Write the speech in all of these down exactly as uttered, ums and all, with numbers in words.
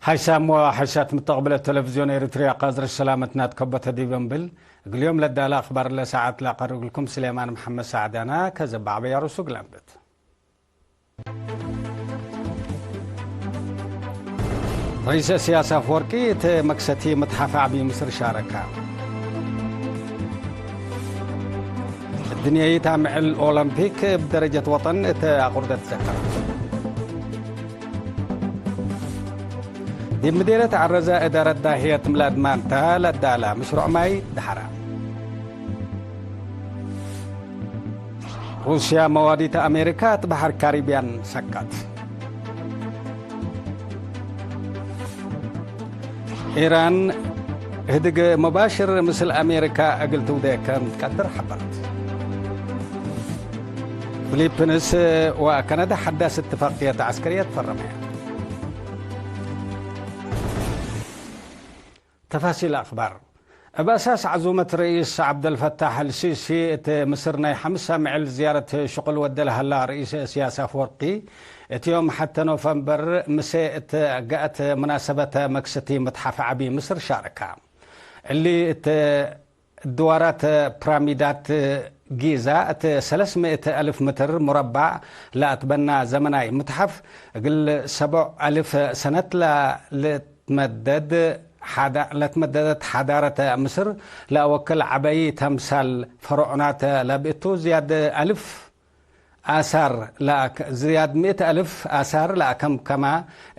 ሓይሳም ወሓይሳት ምተቅብለት ቴሌቪዝዮን ኤሪትርያ፣ ቃዝር ሰላመትና ትከበተ ዲብ እንብል፣ እግል ዮም ለዳለ አክባር ለሰዓት ለአቀርብ እግልኩም ስሌማን መሐመድ ሳዕዳና። ከዘ በዐበይ አሩሱ እግል አንብት። ርኢስ እስያስ አፍወርቂ እት መክሰቲ መትሓፍ ዐቢ ምስር ሻረከ። እድንያይት አምዕል ኦሎምፒክ እብ ደረጀት ወጠን እት አቁርደት ትዘከረ። ዲብ ምዴርየት ዐረዘ እዳረት ዳህየት ምላድ ማንታ ለዳለ ምሽሮዕ ማይ ደሐረ። ሩስያ መዋዲት አሜሪካ እት በሐር ካሪብያን ሰቀት። ኢራን ህድግ ሙባሽር ምስል አሜሪካ እግል ትውዴ ከም ትቀድር ሐበረት። ፊሊፒንስ ወከነዳ ሐዳስ እትፋቅየት ዐስከርየት ፈረመያ። ተፋሲል አክባር። እብ አሳስ ዐዙመት ርኢስ ዐብደልፈታሕ አልሲሲ፣ እት ምስር ናይ ሐምስ አምዕል ዝያረት ሽቁል ወደ ለሀላ ርኢስ እስያስ አፍወርቂ፣ እት ዮም ሐተ ኖቨምበር ምሴ እት ገአት ሙናሰበት መክሰቲ መትሓፍ ዐቢ ምስር ሻረከ። እሊ እት ድዋራት ፕራሚዳት ጊዛ እት ሰለስ ምእት አልፍ ምትር ሙረባዕ ለአትበና ዘመናይ መትሓፍ፣ እግል ሰቦዕ አልፍ ሰነት ለልትመደድ ሓዳ-፣ ለትመደደት ሓዳረት ምስር ለአወክል ዐበይ ተምሳል ፈርዖናት ለብእቱ ዝያድ አልፍ አሳር ለአክ-፣ ዝያድ ምእት አልፍ አሳር ለአከምከማ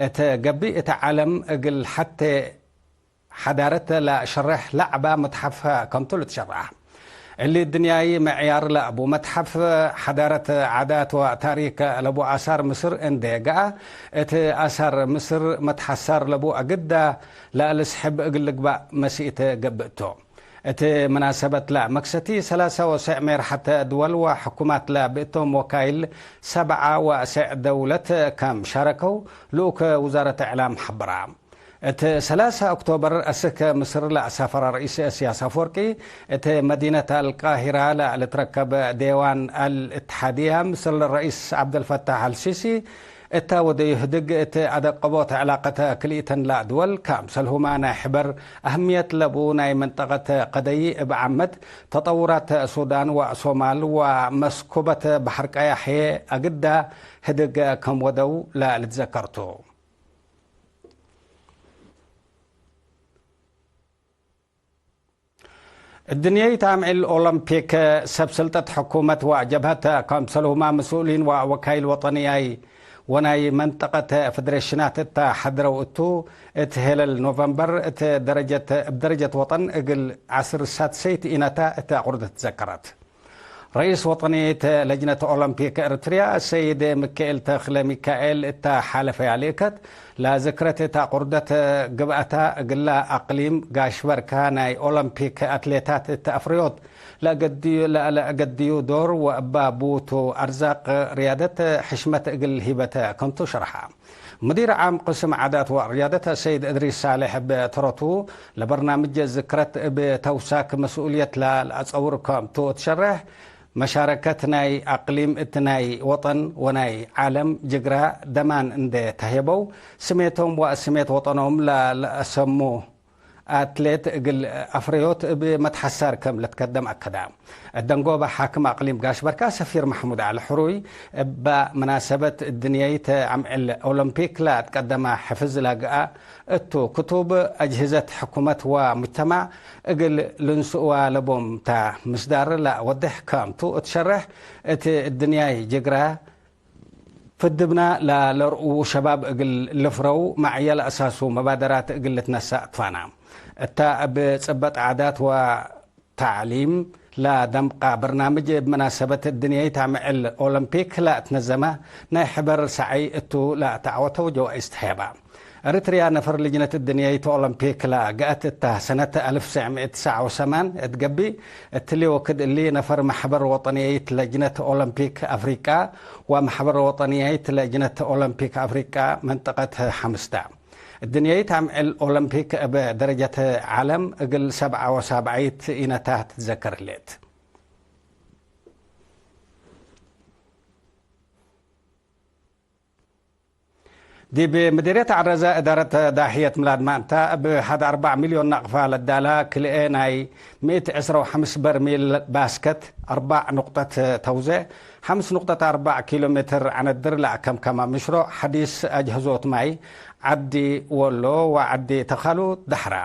እት ገብእ፣ እት ዐለም እግል ሐቴ ሓዳረት ለሸሬሕ ለዐበ መትሐፍ ከምቱ ልትሸረሕ። እሊ ድንያይ ምዕያር ለአቡ መትሐፍ፣ ሓዳረት፣ ዓዳት ወታሪክ ለቡ አሳር ምስር እንዴ ገአ፣ እት አሳር ምስር መትሐሳር ለቡ አግዳ ለልስሕብ እግል ልግባእ መሲእት ገብእቶ። እት መናሰበት ለመክሰቲ ሰላሳ ወሰዕ ሜርሐተ ድወል ወሕኩማት ለብእቶም ወካይል ሰብዓ ወሰዕ ደውለት ከም ሻረከው ልኡክ ውዛረት እዕላም ሐበራ። እት ሰላሳ ኦክቶበር አስክ ምስር ለአሳፈረ ርኢስ እስያስ አፍወርቂ፣ እት መዲነት አልቃሂራ ለልትረከብ ዴዋን አልእትሓድያ ምስል ርኢስ ዐብደልፈታሕ አልሲሲ እታ ወደዩ ህድግ፣ እት አደቀቦት ዕላቀት ክልኢተን ለድወል፣ ከምሰልሁመ ናይ ሕበር አህምየት ለቡ ናይ መንጠቀት ቀደይ እብ ዓመት፣ ተጠውራት ሱዳን ወሶማል ወመስኩበት በሐር ቀያሕ አግዳ ህድግ ከም ወደው ለልትዘከርቱ። እድንየይት አምዕል ኦሎምፒክ ሰብ ስልጠት ሕኩመት ወጀብሀት ከምሰልሁመ መስኡሊን ወወካይል ወጠንያይ ወናይ መንጠቀት ፌደሬሽናት እተ ሐድረው እቱ፣ እት ሄለል ኖቨምበር እት ደረጀት፣ እብ ደረጀት ወጠን እግል ዐስር ሳድሰይት ኢነታ እት አቁርደት ትዘከረት። ረኢስ ወጠንየት ለጅነት ኦሎምፒክ ኤርትርያ ሰይድ ሚካኤል ተክለ ሚካኤል እተ ሓለፈያ ልእከት ለዝክረት እት አቁርደት፣ ግብአታ እግላ አቅሊም ጋሽ በርካ ናይ ኦሎምፒክ አትሌታት እት አፍርዮት ለአገድዩ፣ ለአለአገድዩ ዶር ወእባ ቡቱ አርዛቅ ርያደት ሕሽመት እግል ሂበተ ከምቱ ሸርሐ። ሙዲር ዓም ቅስም ዓዳት ወርያደት ሰይድ እድሪስ ሳልሕ እብ ተረቱ፣ ለበርናምጅ ዝክረት እብ ተውሳክ መስኡልየት ለለአጸውር ከምቱ እት ሸርሕ፣ መሻረከት ናይ አቅሊም እት ናይ ወጠን ወናይ ዓለም ጅግራ ደማን እንዴ ተሄበው፣ ስሜቶም ወስሜት ወጠኖም ለለአሰሙ አትሌት እግል አፍረዮት እብ መትሐሳር ከም ለትከደም አከዳ። እት ደንጎበ ሓክም አቅሊም ጋሽ በርካ ሰፊር መሕሙድ ዐሊ ሕሩይ፣ እበ መናሰበት እድንየይት አምዕል ኦሎምፒክ ለአትቀደመ ሕፍዝ ለገአ እቱ፣ ክቱብ አጅህዘት ሕኩመት ወሙጅተማዕ እግል ልንስእዋ ለቦም ተ ምስዳር ለአወድሕ ከምቱ እት ሸርሕ፣ እት እድንያይ ጅግራ ፍድብና ለለርኡ ሸባብ እግል ልፍረው መዕየ ለአሳሱ መባደራት እግል ልትነሰእ ትፋና። እተ እብ ጽበጥ ዓዳት ወተዕሊም ለደምቀ በርናምጅ እብ መናሰበት እድንየይት አምዕል ኦሎምፒክ ለአትነዘመ ናይ ሕበር ሰዐይ እቱ ለተዐወተው ጀዋይስ ተሄበ። ኤረትርያ ነፈር ልጅነት እድንየይት ኦሎምፒክ ለገአት እተ ሰነት አልፍ ወትሰዕ ምእት ወትስዐ ወሰማንያ እት ገብእ፣ እትሊ ወክድ እሊ ነፈር መሕበር ወጠንየይት ለጅነት ኦሎምፒክ አፍሪቃ ወመሕበር ወጠንየይት ለጅነት ኦሎምፒክ አፍሪቃ መንጠቀት ሐምስ ተ። እድንየይት አምዕል ኦሎምፒክ እብ ደረጀት ዓለም እግል ሰብዓ ወሳብዓይት ኢነታ ትትዘከር ህሌት። ዲብ ምዲርየት ዐረዘ እዳረት ዳሕየት ምላድ ማእንታ እብ ሐድ አርበዕ ሚልዮን ናቅፋ ለዳላ ክልኤ ናይ ምእት ዕስራ ወሐምስ በርሚል ባስከት አርበዕ ኑቅጠት ተውዜ ሐምስ ኑቅጠት አርበዕ ኪሎ ሜትር ዐነድር ለአከምከመ ምሽሮዕ ሐዲስ አጅህዞት ማይ ዐዲ ወሎ ወዐዲ ተኻሉ ደሐራ።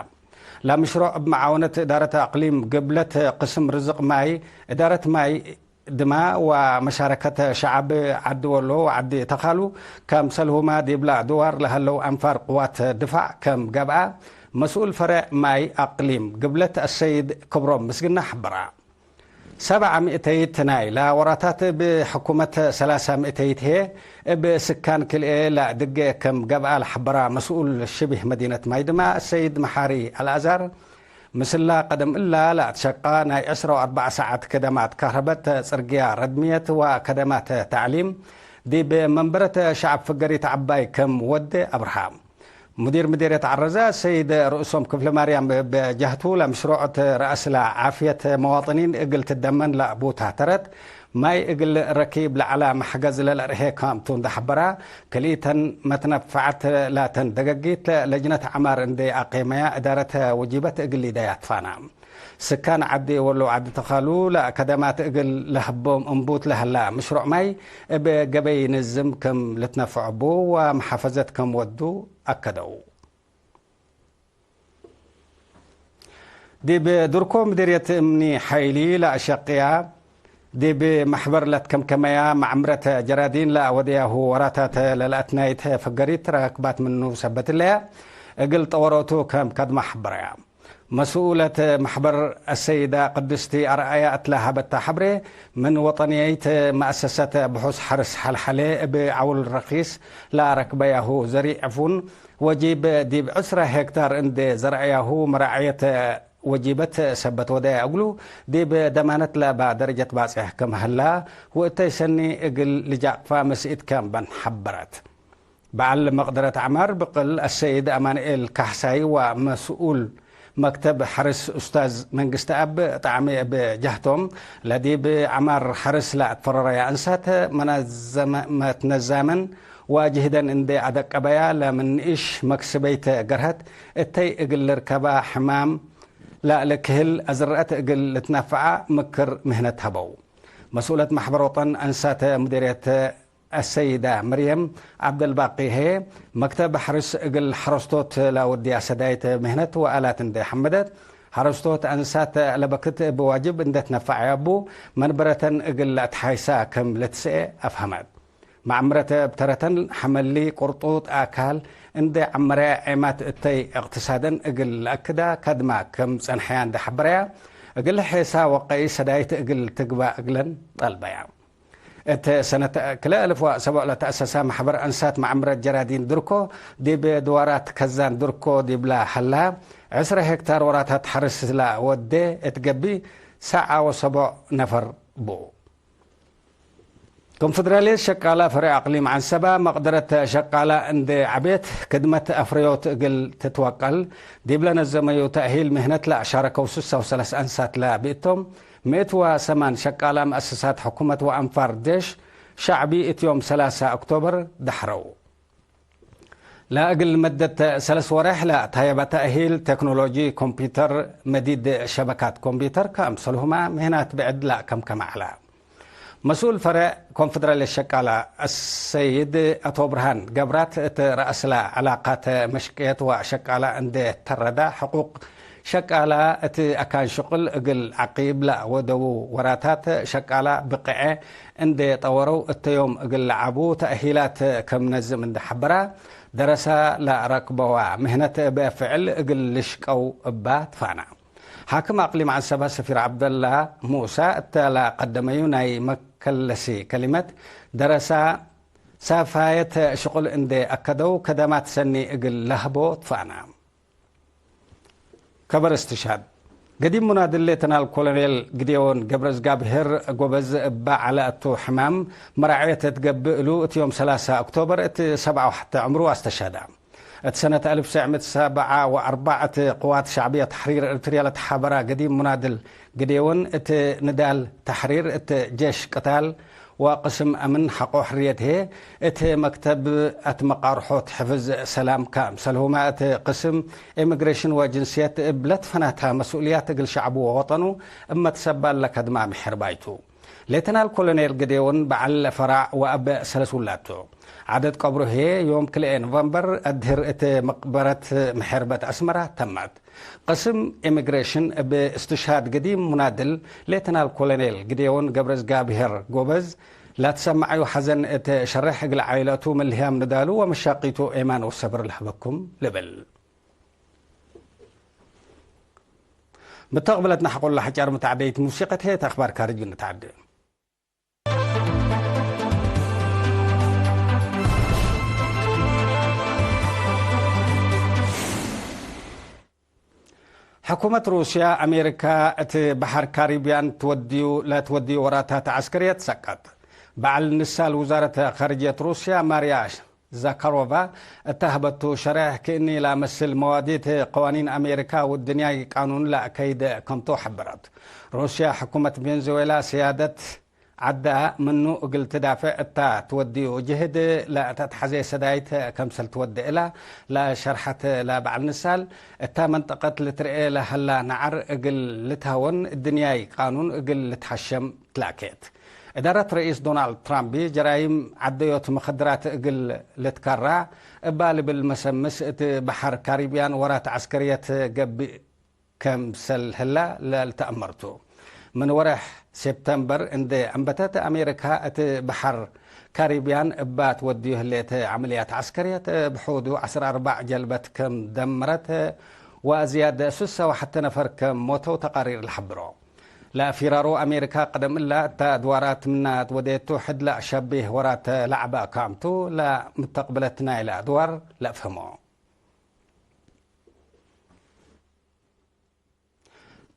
ለምሽሮዕ እብ መዓወነት እዳረት አቅሊም ግብለት ቅስም ርዝቅ ማይ፣ እዳረት ማይ፣ ድማ ወመሻረከት ሸዐብ ዐዲ ወሎ ወዐዲ ተኻሉ፣ ከምሰልሁመ ዲብላ ድዋር ለሀለው አንፋር ቅዋት ድፋዕ ከም ገብአ፣ መስኡል ፈሬዕ ማይ አቅሊም ግብለት አሰይድ ክብሮም ምስግና ሐበራ። ሰብዓ ምእተይት ናይ ለወራታት እብ ሕኩመት ሰላሳ ምእተይት ህዬ፣ እብ ስካን ክልኤ ለድጌ ከም ገብአ ለሐበራ መስኡል ሽቢህ መዲነት ማይ ድማ አሰይድ መሓሪ አልአዛር፣ ምስላ ቀደም እላ ለአትሸቃ ናይ ዕስራ ወአርበዕ ሰዓት ከደማት ካህረበት፣ ጽርግያ ረድምየት ወከደማት ተዕሊም ዲብ መንበረት ሸዐብ ፍገሪት ዐባይ ከም ወዴ አብርሃ። ሙዲር ምዲርየት ዐረዘ ሰይድ ርእሶም ክፍለማርያም እብ ጀህቱ፣ ለምሽሮዕ እት ረአስለ ዓፍየት መዋጥኒን እግል ትደመን ለአቡታ ተረት፣ ማይ እግል ረኪብ ለዐለ መሕገዝ ለልአርሄ ክምቱ እንዴ ሐበራ፣ ክልኢተን መትነፈዐት ላተን ደገጊት ለጅነት ዐማር እንዴ አቄመያ እዳረት ወጂበት እግል ሊደያ ትፋና። ስካን ዐዲ ወሎ ወዐዲ ተኻሉ ለከደማት እግል ለሀቦም እንቡት ለሀላ ምሽሮዕ ማይ እብ ገበይ ንዝም ክም ልትነፈዑ እቡ ወመሓፈዘት ክም ወዱ አከደው። ዲብ ዱርኮ ምዲርየት እምኒ ሐይሊ ለአሸቅያ፣ ዲብ መሕበር ለትከምከመያ መዐምረት ጀራዲን ለአወደያሁ ወራታት ለለአትናይት ፍገሪት ረክባት ምኑ ሰበት እለያ፣ እግል ጠወሮቱ ከም ከድመ ሐበረያ። መስኡለት መሕበር አሰይዳ ቅድስቲ አርአያ እትለ ሀበታ ሐብሬ፣ ምን ወጠንየይት መአሰሰት ብሑስ ሐርስ ሐልሐሌ እብ ዐውል ረኪስ ለአረክበያሁ ዘሪዕ ዕፉን ወጂብ ዲብ ዕስረ ሄክታር እንዴ ዘርአያሁ መራዕየት ወጂበት ሰበት ወደያ እግሉ፣ ዲብ ደማነት ለባ ደረጀት ባጽሕ ክም ሀላ፣ ወእተይ ሰኒ እግል ልጃቅፋ መስኢት ከም በን ሐበረት። በዐል መቅደረት ዐማር ብቅል አሰይድ አማንኤል ካሕሳይ ወመስኡል መክተብ ሐርስ ኡስታዝ መንግስተአብ ጣዕሜ እብ ጀህቶም፣ ለዲብ ዐማር ሐርስ ለአትፈረረያ እንሳት መናዘመ-፣ መትነዛመን ወጅህደን እንዴ አደቀበያ፣ ለምን ንኢሽ መክስበይት ገርሀት እተይ እግል ልርከባ ሕማም ለልክህል አዝረአት እግል ልትነፈዓ ምክር ምህነት ሀበው። መስኡለት መሕበር ወጠን አንሳት ሙዲርየት አሰይዳ መርየም ዐብደልባቂ ህዬ፣ መክተብ ሐርስ እግል ሐረስቶት ለወድያ ሰዳይት ምህነት ወአላት እንዴ ሐመደት፣ ሐረስቶት አንሳት ለበክት እብ ዋጅብ እንዴ ትነፈዐያ እቡ፣ መንበረተን እግል ለአትሓይሳ ክም ልትስኤ አፍሀመት። መዐምረት እብ ተረተን ሐመሊ ቅርጡጥ አካል እንዴ ዐመረያ ዔማት እተይ እቅትሳደን እግል ለአክዳ ከድማ ክም ጸንሐያ እንዴ ሐበረያ፣ እግል ሔሳ ወቀይ ሰዳይት እግል ትግባእ እግለን ጠልበያ። እት ሰነት ክልኤ አልፍ ወሰቡዕ ለተአሰሰ መሕበር አንሳት መዐምረት ጀራዲን ድርኮ፣ ዲብ ድዋራት ከዛን ድርኮ ዲብላ ሀላ፣ ዕስረ ሄክታር ወራታት ሐርስ ለወዴ እት ገብእ፣ ሰዓ ወሰቡዕ ነፈር ቡ። ኮንፈደራልየት ሸቃላ ፈሬዕ አቅሊም ዐንሰበ፣ መቅደረት ሸቃላ እንዴ ዐቤት፣ ክድመት አፍረዮት እግል ትትወቀል፣ ዲብለ ነዘመዩ ተእሂል ምህነት ለአሻረከው ስሳ ወሰለስ አንሳት ለብእቶም፣ ምእት ወሰማን ሸቃላ መአሰሳት ሕኩመት ወአንፋር ዴሽ ሸዕቢ እት ዮም ሰላሳ ኦክቶበር ደሐረው። ለእግል መደት ሰለስ ወሬሕ ለታየበ ተእሂል ቴክኖሎጂ ኮምፒውተር፣ መዲድ ሸበካት ኮምፒውተር፣ ከምሰልሁመ ምህናት ብዕድ ለአከምከመ ዐለ። መስኡል ፈሬዕ ኮንፈደራልየት ሸቃላ አሰይድ አቶ ብርሃን ገብራት፣ እት ረአስለ ዕላቃት መሽቅየት ወሸቃላ እንዴ ተረደ፣ ሕቁቅ ሸቃላ እት አካን ሽቅል እግል ዐቂብ ለአወደዉ ወራታት ሸቃላ ብቅዔ እንዴ ጠወረው እተ ዮም እግል ለዐቡ ተእሂላት ከም ነዝም እንዴ ሐበራ፣ ደረሳ ለረክበዋ ምህነት እብ ፍዕል እግል ልሽቀው እባ ትፋና። ሓክም አቅሊም ዐንሰበ ሰፊር ዐብደላ ሙሳ እተ ለቀደመዩ ናይ መከለሲ ከሊመት፣ ደረሳ ሳፋየት ሽቁል እንዴ አከደው ከደማት ሰኒ እግል ለህቦ ትፋና። ከበር እስትሻድ። ገዲም ሙናድል ሌተናል ኮሎኔል ግዴዎን ገብረዝጋብሄር ጎበዝ እበ ዐለ እቱ ሕማም መራዕየት እት ገብእ እሉ እት ዮም ሰላሳ ኦክቶበር እት ሰብዓ ወሐተ ዕምሩ አስተሸሀደ። እት ሰነት አልፍ ሰዕ ምእት ሰብዓ ወአርበዕ እት ቅዋት ሸዕብየት ተሕሪር ኤርትርያ ለተሓበራ ገዲም ሙናድል ግዴዎን እት ንዳል ተሕሪር እት ጄሽ ቅታል ወቅስም አምን ሐቆ ሕርየት ህዬ፣ እት መክተብ አትመቃርሖት ሕፍዝ ሰላም፣ ከምሰልሁመ እት ቅስም ኢሚግሬሽን ወጅንስየት እብ ለትፈናተ መስኡልያት እግል ሸዐቡ ወወጠኑ እብ መትሰባል ለከድማ ምሕር ባይቱ። ሌተናል ኮሎኔል ግዴዎን በዐል ፈራዕ ወአበ ሰለስ ውላድ ቱ። ዐደድ ቀብሩ ህዬ ዮም ክልኤ ኖቨምበር አድህር እት መቅበረት ምሕር በት አስመራ ተመት። ቅስም ኢሚግሬሽን እብ እስትሽሃድ ግዲም ሙናድል ሌተናል ኮሎኔል ግዴዎን ገብረዝጋብሄር ጎበዝ ላትሰመዐዩ ሐዘን እት ሸሬሕ እግል ዓኢለቱ ምን ልህያም ንዳሉ ወመሻቂቱ ኤማን ወሰብር ለሀበኩም ልብል። ምተቅብለትና ሐቆላ ሐጫር ምትዓደይት ሙሲቀት ህዬ እት አክባር ካርጅ ንትዓደ። ሕኩመት ሩስያ፣ አሜሪካ እት በሐር ካሪብያን ትወድዩ፣ ለትወድዩ ወራታት ዐስከርየት ሰቀጥ። በዐል ንሳል ውዛረት ካርጅየት ሩስያ ማርያ ዛካሮቫ እተ ሀበቱ ሸሬሕ፣ ክእኒ ለአመስል መዋዲት ቀዋኒን አሜሪካ ወድንያይ ቃኑን ለአከይድ ከምቱ ሐበረት። ሩስያ ሕኩመት ቬንዙዌላ ስያደት ዐዳ ምኑ እግል ትዳፍዕ እታ ትወድዩ ጅህድ ለተትሐዜ ሰዳይት ከምሰል ትወዴ እላ ለሸርሐት ለበዐል ንሳል፣ እታ መንጠቀት ልትርኤ ለሀላ ነዐር እግል ልትሀወን፣ እድንያይ ቃኑን እግል ልትሐሸም ትላኬት። እዳረት ረኢስ ዶናልድ ትራምፕ ጀራይም ዐደዮት መኸድራት እግል ልትከራ እባ ልብል መሰምስ እት በሐር ካሪብያን ወራት ዐስከርየት ገብእ ከምሰል ህላ ለልትአመር ቱ። ምን ወሬሕ ሴፕተምበር እንዴ አንበተት፣ አሜሪካ እት በሐር ካሪብያን እባ ትወድዩ ህሌት ዐመልያት ዐስከርየት፣ እብ ሑዱ ዐስር አርባዕ ጀልበት ከም ደመረት ወአዝያድ ሱሰ ወሐተ ነፈር ከም ሞተው ተቃሪር ለሐብሮ። ለፊራሮ አሜሪካ ቀደም እላ እተ አድዋራት ምና ትወዴቱ ሕድ ለአሸቤህ ወራት ለዐበ አካምቱ፣ ለምተቅብለት ናይለ አድዋር ለአፍህሞ።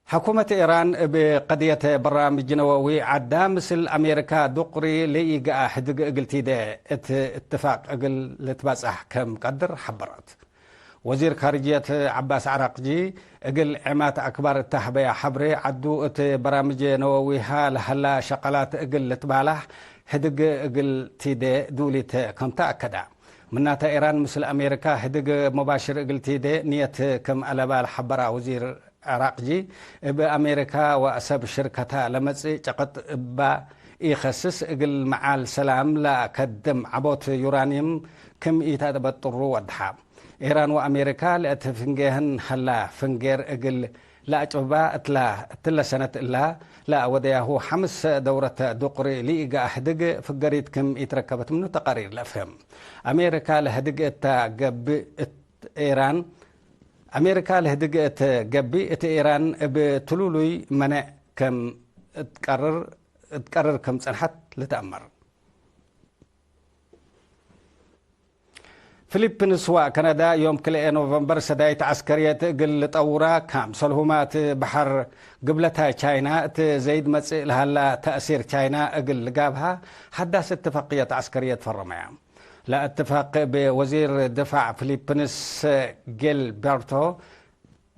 ሕኩመት ኢራን እብ ቀድየት በራምጅ ነወዊ ዐዳ ምስል አሜሪካ ዱቅሪ ለኢገአ ህድግ እግል ቲዴ እት እትፋቅ እግል ልትባጻሕ ከም ቀድር ሐበረት። ወዚር ካርጅየት ዐባስ ዐራቅጂ እግል ዔማት አክባር እተ ሀበያ ሐብሬ፣ ዐዱ እት በራምጅ ነወዊሃ ለሀላ ሸቀላት እግል ልትባላሕ ህድግ እግል ቲዴ ዱሊት ከምተ አከዳ። ምናተ፣ ኢራን ምስል አሜሪካ ህድግ መባሽር እግል ቲዴ ንየት ክም አለባ ለሐበራ ወዚር ዐራቅጂ፣ እብ አሜሪካ ወሰብ ሽርከታ ለመጽእ ጨቅጥ እባ ኢከስስ፣ እግል መዓል ሰላም ለከድም ዐቦት ዩራኒየም ክም ኢተአትበጥሩ ወድሐ። ኢራን ወአሜሪካ ለእት ፍንጌህን ሀላ ፍንጌር እግል ለአጭብባ እትላ፣ እትለ ሰነት እላ ለአወደያሁ ሐምስ ደውረት ዱቅሪ ለኢገአ ህድግ ፍገሪት ክም ኢትረከበት ምኑ ተቃሪር ለአፍህም። አሜሪካ ለህድግ እተ ገብእ እት ኢራን፣ አሜሪካ ለህድግ እት ገብእ እት ኢራን እብ ትሉሉይ መነዕ ከም እትቀርር፣ እትቀርር ከም ጸንሐት ልትአመር። ፊሊፕንስ ወከነዳ ዮም ክልኤ ኖቨምበር ሰዳይት ዐስከርየት እግል ልጠውራ፣ ካምሰልሁመ እት በሐር ግብለታይ ቻይና እት ዘይድ መጽእ ለሀላ ተእሲር ቻይና እግል ልጋብሃ ሐዳስ እትፋቅየት ዐስከርየት ፈረመያ። ለእትፋቅ እብ ወዚር ድፋዕ ፊሊፕንስ ጊልበርቶ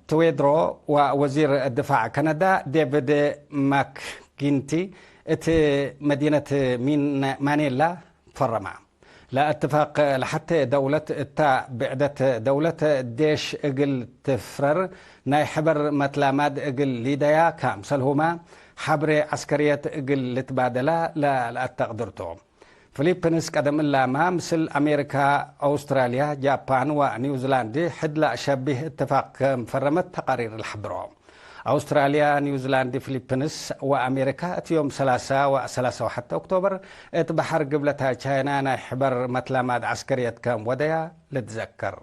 ትዌድሮ ወወዚር ድፋዕ ከነዳ ዴቪድ ማክጊንቲ እት መዲነት ሚን-፣ ማኔላ ፈረማ። ለእትፋቅ ለሐቴ ደውለት እታ ብዕደት ደውለት ዴሽ እግል ትፍረር፣ ናይ ሕበር መትላማድ እግል ሊደያ፣ ካምሰልሁመ ሐብሬ ዐስከርየት እግል ልትባደላ ለ-፣ ለአተቅድርቶ። ፊሊፕንስ ቀደም እላመ ምስል አሜሪካ፣ አውስትራልያ፣ ጃፓን ወኒውዚላንድ ሕድ ለአሸቢህ እትፋቅ ከም ፈረመት ተቃሪር ለሐብሮ። አውስትራልያ፣ ኒውዚላንድ፣ ፊሊፕንስ ወአሜሪካ እት ዮም ሰላሳ ወሰላሳ ወሐተ ኦክቶበር እት በሐር ግብለታ ቻይና ናይ ሕበር መትላማድ ዐስከርየት ከም ወደያ ልትዘከር።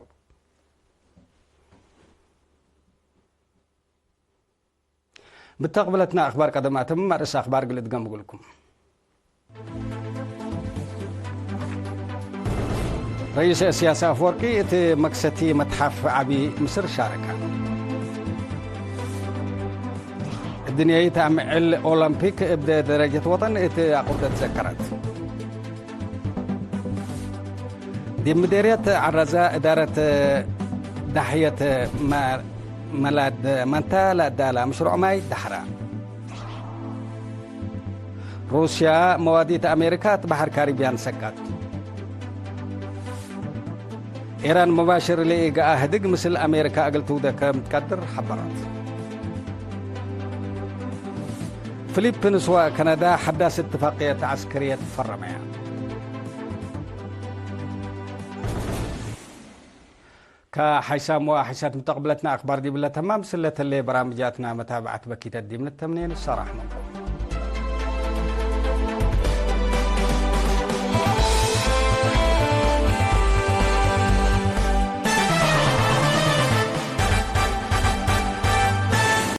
ምተቅብለትና አክባር ቀደም አትም፣ አርእስ አክባር እግል እድገም እግልኩም። ረኢስ እስያስ አፍወርቂ እት መክሰቲ መትሐፍ ዐቢ ምስር ሻረከ። እድንያይት አምዕል ኦሎምፒክ እብ ደረጀት ወጠን እት አቁርደት ዘከረት። ዲብ ምዴርየት ዐራዛ እዳረት ዳሕየት መ-፣ መላድ መንታ ለአዳላ ምሽሩዕ ማይ ዳሕራ። ሩስያ መዋዲት አሜሪካ እት በሐር ካሪብያን ሰቀት። ኢራን መባሽር ለኢገአ ህድግ ምስል አሜሪካ እግል ትውደ ከም ትቀድር ሐበረት። ፊሊፒንስ ወከነዳ ሐዳስ እትፋቅየት ዐስክርየት ፈረመያ። ከሐይሳም ወሐይሳት ምተቅብለትና አክባር ዲብለ ተማም፣ ስለተሌ በራምጃትና መታብዐት በኪተት ዲብ ንተምኔ ንሰራሕ መንኩም።